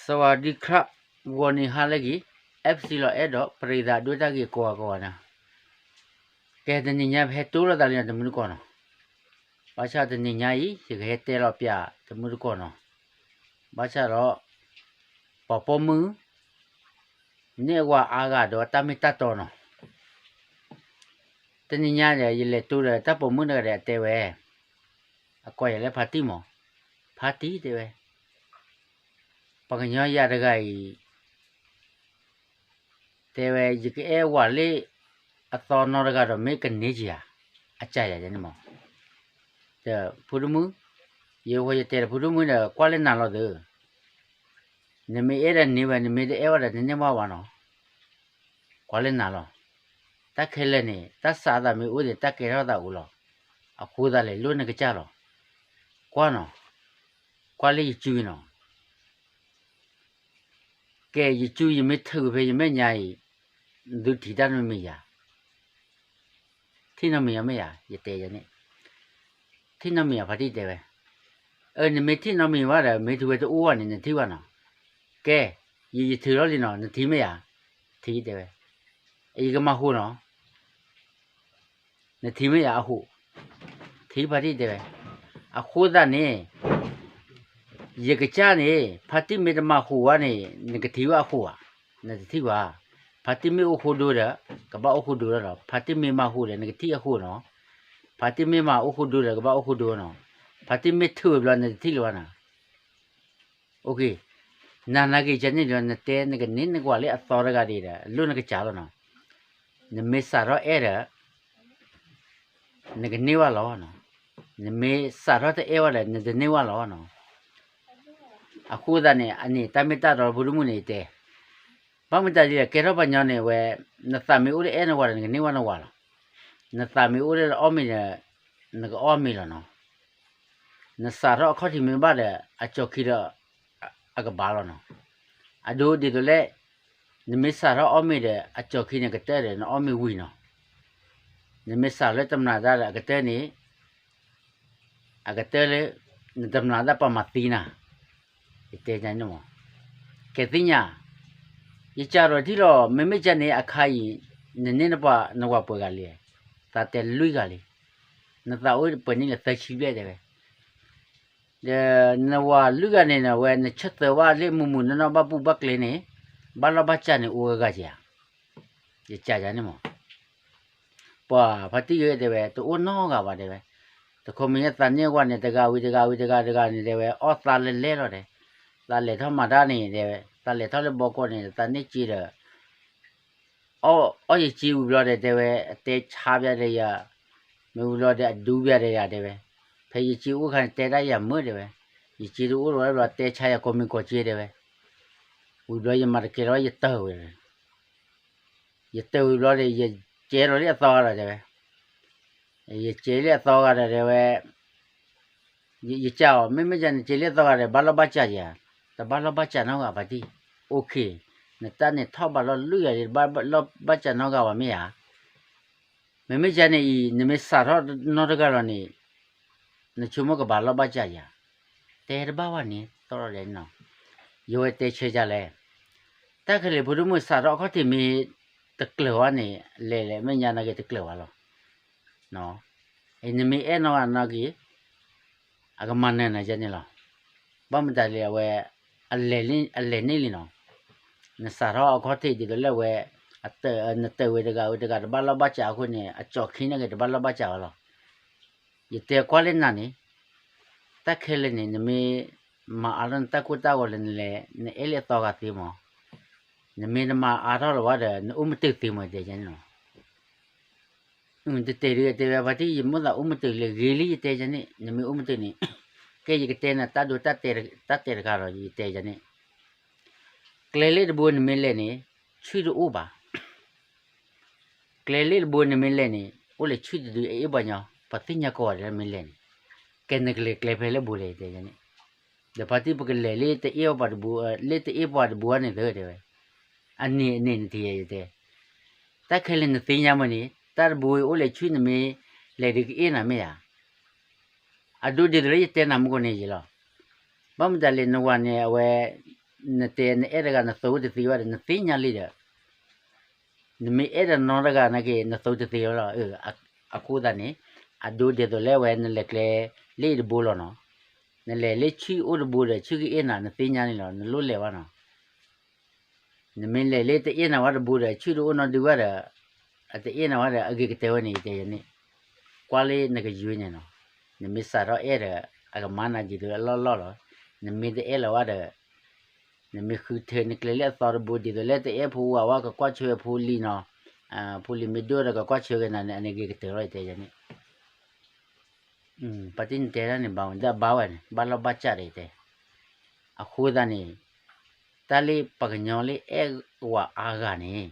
สวัสดีครับ ဂီၤနံၤဟါလၢအဂ့ၤ FC လီၤအဲၣ်ဒိး ပရံသးဒိၣ်တၢ်ဂ့ၤကိးဂၤကိးဂၤန့ၣ်, ကဲတနံၤညါပဟဲတိၢ်လိာ်သးလံနီၤ တမုၢ်တကိးနီၤ, ဘၣ်ဆၣ်တနံၤညါအံၤ ယကဟဲတဲလီၤပၠးတမုၢ်တကိးနီၤ, ဘၣ်ဆၣ်ဒီး ပှၤပိာ်မုၣ် န့ၢ်အဝၤအါဂၤဒီးတၢ်မ့ၢ်တၢ်တီနီၤ, တနံၤညါဒီး ယလဲၤတိၢ်ဒီးတၢ်ပိာ်မုၣ်တဂၤဒီးအတဲဝဲ, အကိးယၤလၢဖါတံၢ်မး, ဖါတံၢ်တဲဝဲ ပှၤကညီယၤတဂၤအံၤ တဲဝဲ ယကအဲၣ်ဝၤလၢအသီနီတဂၤဒီး မ့ၢ်ကန့ၢ်က့ၤဧါ, အကးယၤန့ၣ်မး, ဒီးဖိဒိၣ်မုၣ်, ယဝဲယတဲဒီးဖိဒိၣ်မုၣ်ဒီး ကွၢ်လၢနၤလီၤသု, နမ့ၢ်အဲၣ်ဒီးန့ၢ်ဝဲ နမ့ၢ်တအဲၣ်ဝဲဒီး နန့ၢ်ဘၣ်ဝဲနီၤ, ကွၢ်လၢနၤလီၤ, တၢ်ခဲလၢာ်န့ၣ် တၢ်စးသးမ့ၢ်အိၣ်န့ၣ် တၢ်ကဲထီၣ်သးအိၣ်လီၤ, အဃိသတးလဲၣ် လိၣ်နကစၢ်လီၤ, ကွၢ်နီၤ, ကွၢ်လၢယစုနီၤ ကဲ ယစုယမ့ၢ်ထုးဖဲယမဲာ်ညါအံၤ, သုထံၣ်တၢ်နီတမံၤယၤ, ထံၣ်နီတမံၤယၤမ့ၢ်ယၤ, ယတဲယၤန့ၣ်, ထံၣ်နီတမံၤယၤ ဖါတံၢ်တဲဝဲ, အၢ နမ့ၢ်ထံၣ်နီတမံၤဘၣ်ဒီး မ့ၢ်ထုးဝဲတအိၣ်ဘၣ်န့ၣ် နထံၣ်ဘၣ်နီၤ, ကဲ, ယ ယထုးလီၤလံနီၤ နထံၣ်မ့ၢ်ယၤ, ထံၣ်တဲဝဲ, ယကမၤဟူးနီၤ နထံၣ်မ့ၢ်ယၤအဟူး, ထံၣ်ဖါတံၢ်တဲဝဲ, အဃိသတးန့ၣ်, ယကစၢ်န့ၣ် ဖါတံၢ်မ့ၢ်တမၤဟူးဝဲန့ၣ် နကထံၣ်ဝဲအဟူးဧါ, နတထံၣ်ဘၣ်, ဖါတံၢ်မ့ၢ်အိၣ်ဃိဒိဒီး ကဘၣ်အိၣ်ဃိဒိလီၤ, ဖါတံၢ်မ့ၢ်မၤဟူးဒီး နကထံၣ်အဟူးနီၤ, ဖါတံၢ်မ့ၢ်မၤအိၣ်ဃိဒိဒီး ကဘၣ်အိၣ်ဃိဒိနီၤ, ဖါတံၢ်မ့ၢ်ထုးဝဲဘျီ နတထံၣ်လၢၤဘၣ်နီၤ နနာ်က့ၤကန့ၣ်ဒီး နတဲနကန့ၢ်နကွၢ်လၢအသီတဂၤဒံးဒီး လိၣ်နကစၢ်လီၤနီၤ, နမ့ၢ်စးထီၣ်အဲၣ်ဒီး နကန့ၢ်ဘၣ်လီၤ, နမ့ၢ်စးထီၣ်တအဲၣ်ဘၣ်ဒီး နတန့ၢ်ဘၣ်လီၤနီၤ, အဃိသတးန့ၣ် အန့ၣ်တၢ်မ့ၢ်တၢ်တီလၢဖိဒိၣ်မုၣ်န့ၣ်ယတဲ, ဘၣ်မတၤဒ်လဲၣ် ကဲထီၣ်ပှၤကညီန့ၣ်ဝဲ, နသးမ့ၢ်အိၣ်လၢအဲၣ်နဝၤဒီး နကန့ၢ်ဘၣ်နဝၤလီၤ, နသးမ့ၢ်အိၣ်လၢအီၣ်မ့ၤဒီး နကအီၣ်မ့ၤလီၤနီၤ, နစးထီၣ်အခီၣ်ထံးမ့ၢ်ဘၣ်ဒီး အကၠီၤခံဒီး အကဘၣ်လီၤနီၤ, အဒိဒ်သိးလၢ နမ့ၢ်စးထီၣ်အီၣ်မ့ၤဒီး အကၠီၤခံန့ၣ်ကတၢၢ်ဒီး နအီၣ်မ့ၤဝံၤနီၤ, နမ့ၢ်စးလၢတမျးတၢ်ဒီး အကတၢၢ်န့ၣ် အကတၢၢ်လၢ နတမျးတၢ်ပှၤမၤသံနၤ, ယတဲန့ၣ်မး, ကဲသ့ၣ်ညါ, ယစးထီၣ်ထံၣ်လီၤ မ့မ့ၢ်ကန့ၣ်အခါအံၤ, နန့ၢ်နပှၤနဝၤပှဲၤဂၤလံ, သးတဲလွံၢ်ဂၤလံ, နသးအိၣ်ပှဲၤနံၣ်လၢသၢဆံဘျဲၣ်တဲဝဲ ဒီးနဝၤလွံၢ်ဂၤန့ၣ် နဝဲနဆၢသၢဘၣ်လၢမုၢ်မုၢ်နီၢ်နီၢ်ဘၣ်ဘူၣ်ဘၣ်ကျဲန့ၣ်, ဘၣ်လီၢ်ဘၣ်စးန့ၣ်အိၣ်ဂၤဂၤဧါ, ယစးယၤန့ၣ်မး, ပှၤဖါတံၢ်ဂ့ၤတဲဝဲ တအိၣ်နီတဂၤဘၣ်တဲဝဲ, တခီမ့ၢ်ယသးန့ၢ်ဝဲန့ၣ် တဂၤဝံၤတဂၤဝံၤတဂၤတဂၤန့ၣ်တဲဝဲ အီၣ်သးလဲၤလဲၤလီၤတဲ, သးလဲၤထီၣ်မၤတၢ်န့ၣ်တဲဝဲ သးလဲၤထီၣ်လၢဘီကီၢ်န့ၣ် သးန့ၢ်စ့ဒီး အီၣ်ယစ့ဝံၤဘျီဒီးတဲဝဲ အတဲဆါဘၣ်ဒီးယၤ, မ့ၢ်ဝံၤဘျီဒီးအဒူဘၣ်ဒီးယၤတဲဝဲ, ဖဲယစ့အိၣ်ခါန့ၣ် တဲဒၣ်ယၤမုာ်တဲဝဲ, ယစ့တအိၣ်လီၤဘျီတဲဆါယၤကိးမံၤကိးက့တဲဝဲ, ဝံၤဘျီယမၤတကဲလီၤ ယတၢၢ်ဝဲ, ယတၢၢ်ဝံၤဘျီဒီး ယကဲလီၤလၢအသီဂၤဒီးတဲဝဲ, ယကဲလၢအသီဂၤဒီးတဲဝဲ ယစံးအီၤ မ့မ့ၢ်ယၤနကဲလၢအသီဂၤဒီး ဘၣ်လီၢ်ဘၣ်စးဧါ, တဘၣ်လီၢ်ဘၣ်စးနီတဂၤဘၣ်တံၢ်, OK, နတၢ်န့ၣ်ထီၣ်ဘးလီၢ်လွံၢ်ဂၤဒီး တဘၣ်လီၢ်ဘၣ်စးနီတဂၤဘၣ်မ့ၢ်ဧါ, မ့မ့ၢ်ယၤန့ၣ်အံၤ နမ့ၢ်စးထီၣ်နီတဂၤလီၤန့ၣ်, နဆိကမိၣ်ကဘၣ်လီၢ်ဘၣ်စးဧါ, တဲတဘၣ်ဘၣ်န့ၣ် သီၣ်လီၤဒဲးနီၤ, ယဝဲတဲဆၢကလဲၣ်, တၢ်ခဲလၢာ်ဖိဒိၣ်မုၣ်စးထီၣ်အခီၣ်ထံးမ့ၢ်တကျၢၤဝဲန့ၣ် လဲၤလဲၤမဲာ်ညါနာ်က့တကျၢၤဝဲလီၤ. နမ့ၢ်အဲၣ်နီၢ်ဂၤနီၢ်က့ၤ အကမၤနၢၤနၤယဲန့ၣ်လီၤ. ဘၣ်မတၤလဲၣ်အဝဲ အလဲၤန့ၢ်လံနီၤ. နစးထီၣ်အခီၣ်ထံးဒ်သိးလၢအဝဲ နတၢၢ်ဝဲတဂၤဝဲတဂၤ တဘၣ်လီၢ်ဘၣ်စးအဃိန့ၣ် အကၠီၣ်ခံန့ၣ်က့ၤ တဘၣ်လီၢ်ဘၣ်စးဝဲလီၤ. ယတဲကွၢ်လၢနၤန့ၣ် တၢ်ခဲလၢာ်န့ၣ် နမ့ၢ်မၤအါထီၣ်နတၢ်ကိၢ်တၢ်ဂီၤလၢနလဲၤ နအဲၣ်လၢအသီဂၤသ့မး, နမ့ၢ်တမၤအါထီၣ်လၢၤဘၣ်ဒီး နအိၣ်မုာ်တ့ၢ်သ့မး ယတဲန့ၣ်လီၤ. တတဲဒုးတဲဝဲ ဖါတံၢ် ယမိၣ်သးအိၣ်မုာ်တ့ၢ်လၢဂ့ၤလံ ယတဲယန့ၣ် နမ့ၢ်အိၣ်မုာ်တ့ၢ်န့ၣ် ကဲယကတဲနၤတၢ်ဒိတၢ်တဲာ်တခါဒီး ယတဲယန့ၣ် ကျဲလၢတဘိနမ့ၢ်လဲၤန့ၣ် ဆူၣ်တအိၣ်ဘၣ်. ကျဲလၢတဘိနမ့ၢ်လဲၤန့ၣ် အိၣ်လၢဆူၣ်တဒု အအ့ၣ်ပှၤညီ ပှၤသ့ၣ်ညါကိးဂၤဒဲးလၢမ့ၢ်လဲၤန့ၣ် ကဲနကလဲၤကျဲဖဲလၢဘိလဲၣ် ယတဲယန့ၣ် ဒီးဖါတံၢ်ပကလဲၤလၢတအ့ၣ်ပှၤတဘိ လၢတအ့ၣ်ပှၤတဘိန့ၣ်သၢတဲဝဲ အန့ၣ်အန့ၣ်နထံၣ်ယတဲ တၢ်ခဲလၢာ်နသ့ၣ်ညါမ့ၢ်န့ၣ် တၢ်တဘိအိၣ်လၢဆူၣ်နမ့ၢ်လဲၤဒုးကအ့ၣ်နၤမ့ၢ်ဧါ. အဒိဒ်သိးလၢယတဲနၤမူကီၢ်န့ၣ်ယံၤလီၤ. ဘၣ်မတၤလဲၣ်နဝၤန့ၣ် အဝဲ နတဲနအဲၣ်တဂၤနသိတသ့ဘၣ်ဒီး နသ့ၣ်ညါလံဒီး နမ့ၢ်အဲၣ်တနီတဂၤနာ်က့ နသိတသ့ဘၣ်လီၤ. အဃိသတးန့ၣ် အဒိဒ်သိးလၢဝဲ နလဲၤကျဲလၢအံၤတဘိလီၤနီၤ. နလဲၤလၢဆူၣ်အိၣ်တဘိဒီး ဆူၣ်ကအ့ၣ်နၤ နသ့ၣ်ညါန့ၣ်လီၤ, နလိၣ်လဲၤဘၣ်နီၤ. နမ့ၢ်လဲၤလၢတအ့ၣ်နၤဝဲတဘိဒီး ဆူၣ်တအိၣ်နီတဒုဘၣ်ဒီး အတအ့ၣ်နၤဝဲဒီး အဂ့ၤကတၢၢ်ဝဲန့ၣ် ယတဲယၤန့ၣ် ကွၢ်လၢနကယွ့န့ၣ်နီၤ. နမ့ၢ်စးထီၣ်အဲၣ်ဒီး အကမၤနၤဒ်သိးလၢအလီၢ်လီၢ်လီၤ. နမ့ၢ်တအဲၣ်လီၤဝဲဒီး နမ့ၢ်ဃုထၢနကျဲလၢအသီတဘိ ဒ်သိးလၢတအဲၣ်ဖိဝၤဝဲ ကကွၢ်ဆၢဖိလံၤနီၤ, ဖိလံၤမ့ၢ်ဒိၣ်ဒီး ကကွၢ်ဆၢက့ၤနၤန့ၣ် အန့ၣ်ဂ့ၤကတၢၢ်လီၤ ယတဲယၤန့ၣ်. ပှၤတနတဲတၢ်န့ၣ် ဘၣ်ဝဲဒၣ်ဘၣ်ဝဲန့ၣ် ဘၣ်လီၢ်ဘၣ်စးဒီးယတဲ. အဃိသတးန့ၣ် တၢ်လၢပှၤကညီလၢအဲၣ်ဝၤအါဂၤန့ၣ်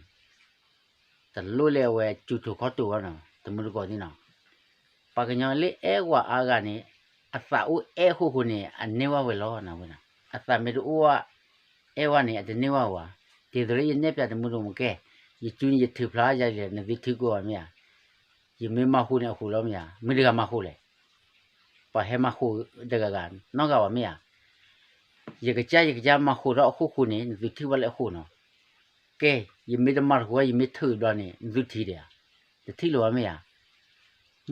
တလိၣ်လၢအဝဲစူၤထီၣ်ခီၣ်ထီၣ်ဝဲနီၤ, တမူတကိးသ့ၣ်နီၤ. ပှၤကညီလၢအဲၣ်ဝၤအါဂၤန့ၣ် အသးအိၣ်အဲၣ်အဃိဃိန့ၣ် အန့ၢ်ဝဲဝဲလီၤနဝဲနီၤ. အသးမ့ၢ်တအိၣ်ဝဲ အဲၣ်ဝဲန့ၣ် အတန့ၢ်ဝဲဘၣ်. ဒ်သိးလၢယနဲၣ်ပၠးတမူတကိးမ့ၢ်ကဲ, ယစုန့ၣ်ယထုးဖျါယၤလဲၣ် နသုထုကိးဘၣ်မ့ၢ်ဧါ. ယမ့ၢ်မၤဃိန့ၣ်အဃိလီၤမ့ၢ်ဧါ, မ့ၢ်တဂၤမၤဃိလဲၣ်. ပှၤဟဲမၤဃိတဂၤဂၤ နီတဂၤဘၣ်မ့ၢ်ဧါ. ယကစၢ်ယကစၢ်မၤဃိထီၣ်အဃိဃိန့ၣ် နသုထံၣ်ဘၣ်လၢအဃိနီၤ. ကဲ, ယမ့ၢ်တမၤတဃိ ယမ့ၢ်ထုးဘျီန့ၣ် နသုထံၣ်ဒံးဧါ, တထံၣ်လၢၤဘၣ်မ့ၢ်ဧါ.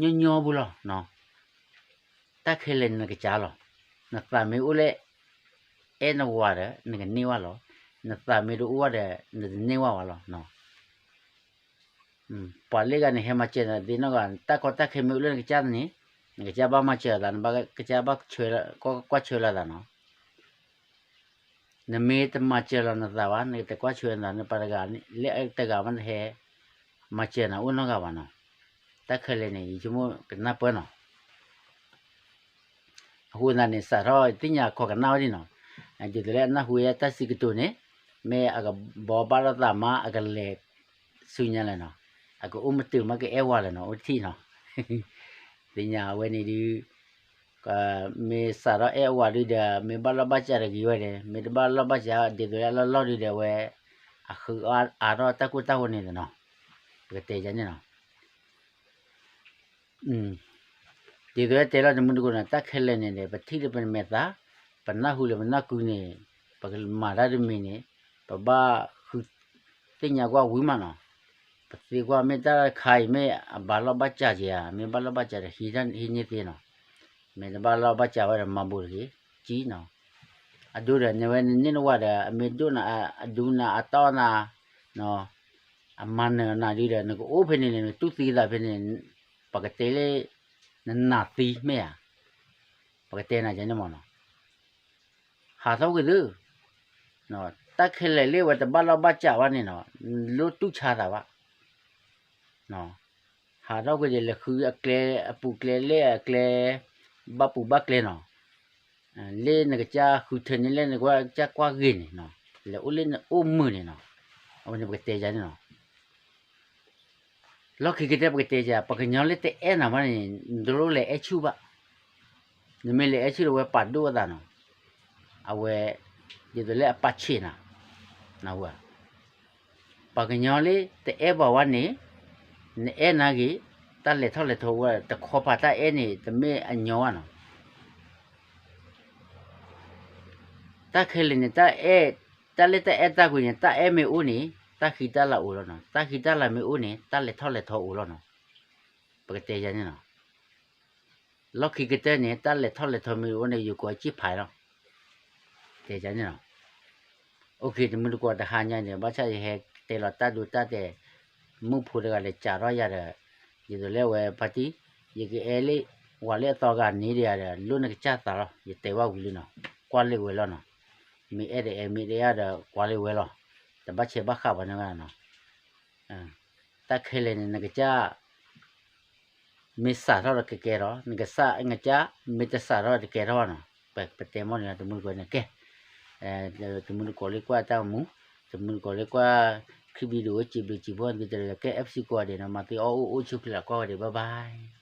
ညီညီဖိလီၤ. တၢ်ခဲလၢာ်န့ၣ်နကစၢ်လီၤ. နသးမ့ၢ်အိၣ်လၢ အဲၣ်နဝၤဒီး နကန့ၢ်ဝဲလီၤ. နသးမ့ၢ်တအိၣ်ဝဲဒီး နတန့ၢ်ဝဲဘၣ်လီၤ. ပှၤလၢဂၤန့ၣ် ဟဲမၤစၢၤနၤသ့နီတဂၤ, တၢ်ကီတၢ်ခဲမ့ၢ်အိၣ်လၢနကစၢ်န့ၣ် နကစၢ်ဘၣ်မၤစၢၤအသး, နကစၢ်ဘၣ်ကွၢ်ဆၢလီၤသးနီၤ. နမ့ၢ်တမၤစၢၤလီၤနသးဘၣ်, နတကွၢ်ဆၢနသးန့ၣ် ပှၤတဂၤလၢအတဂၤမ့ၢ်တဟဲ မၤစၢၤနၤအိၣ်နီတဂၤဘၣ်နီၤ. တၢ်ခဲလၢာ်န့ၣ် ယဆိကမိၣ်ကနၢ်ပၢၢ်နီၤ. အဃိသတးန့ၣ် စးထီၣ်သ့ၣ်ညါခီကနၣ်ဝဲဒၣ်နီၤ. ဒ်သိးလၢအနၢ်ဟူဝဲတၢ်စံးကတိၤန့ၣ် မ့ၢ်အကဘီဘၣ်လိာ်သးမး အကလဲၤဆူညါလဲၣ်နီၤ. အကအိၣ်မုာ်တ့ၢ်မး ကအဲၣ်ဝၤလဲၣ်နီၤ, အိၣ်တထံၣ်နီၤ. သ့ၣ်ညါအဝဲန့ၣ်ဒုး မ့ၢ်စးထီၣ်အဲၣ်အဝၤဒုးဒီး မ့ၢ်ဘၣ်လီၢ်ဘၣ်စးတဂ့ၤဝဲဒီး မ့ၢ်တဘၣ်လီၢ်ဘၣ်စး ဒ်သိးလၢအလီၢ်လီၢ်ဒုးဒီး အဝဲ အဃုအါထီၣ်တၢ်ကိၢ်တၢ်ဂီၤန့ၣ်နီၤ. ပကတဲယၤန့ၣ်နီၤ. ဒ်သိးတဲလီၤတမူတကိးန့ၣ် တၢ်ခဲလၢာ်န့ၣ်ဒီး ပထံၣ်လၢပမဲာ်သး, ပနၢ်ဟူလၢပနၢ်ကုန့ၣ် ပကမၤတၢ်တမံၤန့ၣ် ပဘၣ်ဃုသ့ၣ်ညါကွၢ်ဝံၤမးနီၤ. ပသ့ကွၢ်မ့ၢ်တၢ်တခါအံၤမ့ၢ်အဘၣ်လီၢ်ဘၣ်စးဧါ, မ့ၢ်ဘၣ်လီၢ်ဘၣ်စးဒီး ဟံးန့ၢ်သ့နီၤ. မ့ၢ်တဘၣ်လီၢ်ဘၣ်စးဝဲဒီး မၤဘူးတဂ့ၤ, ကံနီၤ. အဒိဒီး နဝဲနန့ၢ်နဝၤဒီး အမ့ၢ်ဒိၣ်နၤ အဒူနၤ အတီၢ်နၤ အမၤနၢၤနၤဒုဒီး နကအိၣ်ဖဲန့ၣ်န့ၣ် နတူၢ်သံသးဖဲန့ၣ် ပကတဲလၢ နနာ်သံမ့ၢ်ဧါ. ပကတဲနၤယၤန့ၣ်မးနီၤ. ဟးထီၣ်ကွံာ်သု, တၢ်ခဲလၢာ်လၢအဝဲတဘၣ်လီၢ်ဘၣ်စးဘၣ်န့ၣ်နီၤ လိၣ်တူၢ်ဆါသးဘၣ်. ဟးထီၣ်ကွံာ်ဒီး လဲၤဃုအကျဲ အပူၤကျဲလၢအကျဲ ဘၣ်ပူၤဘၣ်ကျဲနီၤ. လၢနကစၢ်ဃုထၢန့ၣ် လၢနကစၢ်ကွၢ်ဂ့ၤန့ၣ်နီၤ, လဲၤအိၣ်လၢနအိၣ်မုာ်န့ၣ်နီၤ. အဝဲန့ၣ်ပကတဲယၤန့ၣ်နီၤ. လီၢ်ခံကတၢၢ်ပကတဲယၤ ပှၤကညီလၢတအဲၣ်နၤဘၣ်န့ၣ် နတလိၣ်လဲၤအဲၣ်ဆူၣ်ဘၣ်. နမ့ၢ်လဲၤအဲၣ်ဆူၣ်ဒီး အဝဲပာ်ဒိၣ်အသးနီၤ. အဝဲ ဒ်သိးလၢအပာ်ဆံးနၤ ပှၤကညီလၢတအဲၣ်ပှၤဝဲန့ၣ် နအဲၣ်နၤဂ့ၤ, တၢ်လဲၤထီၣ်လဲၤထီအိၣ်ဝဲ တခီပၤတၢ်အဲၣ်န့ၣ် တမ့ၢ်အညီဘၣ်နီၤ. တၢ်ခဲလၢာ်န့ၣ် တၢ်အဲၣ်, တၢ်လၢတၢ်အဲၣ်တၢ်ကွံန့ၣ် တၢ်အဲၣ်မ့ၢ်အိၣ်န့ၣ် တၢ်ဃံတၢ်လၤအိၣ်လီၤနီၤ. တၢ်ဃံတၢ်လၤမ့ၢ်အိၣ်န့ၣ် တၢ်လဲၤထီၣ်လဲၤထီအိၣ်လီၤနီၤ. ပကတဲယၤန့ၣ်နီၤ. လီၢ်ခံကတၢၢ်န့ၣ် တၢ်လဲၤထီၣ်လဲၤထီမ့ၢ်အိၣ်န့ၣ် ယကိးအစ့ၢ်ဖးလီၤ. တဲယၤန့ၣ်နီၤ. အိၣ်ခ့ တမူတကိးတဟါညါန့ၣ် ဘၣ်ဆၣ်ယဟဲတဲလီၤတၢ်ဒိတၢ်တဲာ် မုၣ်ဖိတဂၤလဲၤစးထီၣ်ယၤဒီး ဒ်သိးလၢအဝဲဖါတံၢ် ယကအဲၣ်လၢ ဝၤလၢအသီဂၤန့ၣ်ဒီး လိၣ်နကစၢ်သးလီၤ. ယတဲဝဲဝံၤလံနီၤ, ကွၢ်လၢဝဲလီၤနီၤ. မ့ၢ်အဲၣ်ဒီးအဲၣ် မ့ၢ်တအဲၣ်ဒီးကွၢ်လၢဝဲလီၤ. တဘၣ်ဆဲးဘၣ်ဃးပှၤန့ၣ်နီၤ. တၢ်ခဲလၢာ်န့ၣ် နကစၢ် မ့ၢ်စးထီၣ်ဒီးကကဲထီၣ်, နကစၢ် နကစၢ် မ့ၢ်တစးထီၣ်တကဲထီၣ်ဘၣ်နီၤ. ပတဲမီၢ်န့ၣ် တမူတကိးန့ၣ် ကဲ တမူတကိးလၢကွၢ်တၢ်မူ, တမူတကိးလၢကွၢ် ခရံာ်ဘံဒိၣ်ဝဲစံးဘျုးစံးဖှိၣ်သုတလၢာ် ကဲ FC ကိးဂၤဒဲးနီၤ, မၤသ့အီၣ်အိၣ်အိၣ်ဆူၣ်ချ့လီၤကိးဂၤဒဲး bye bye.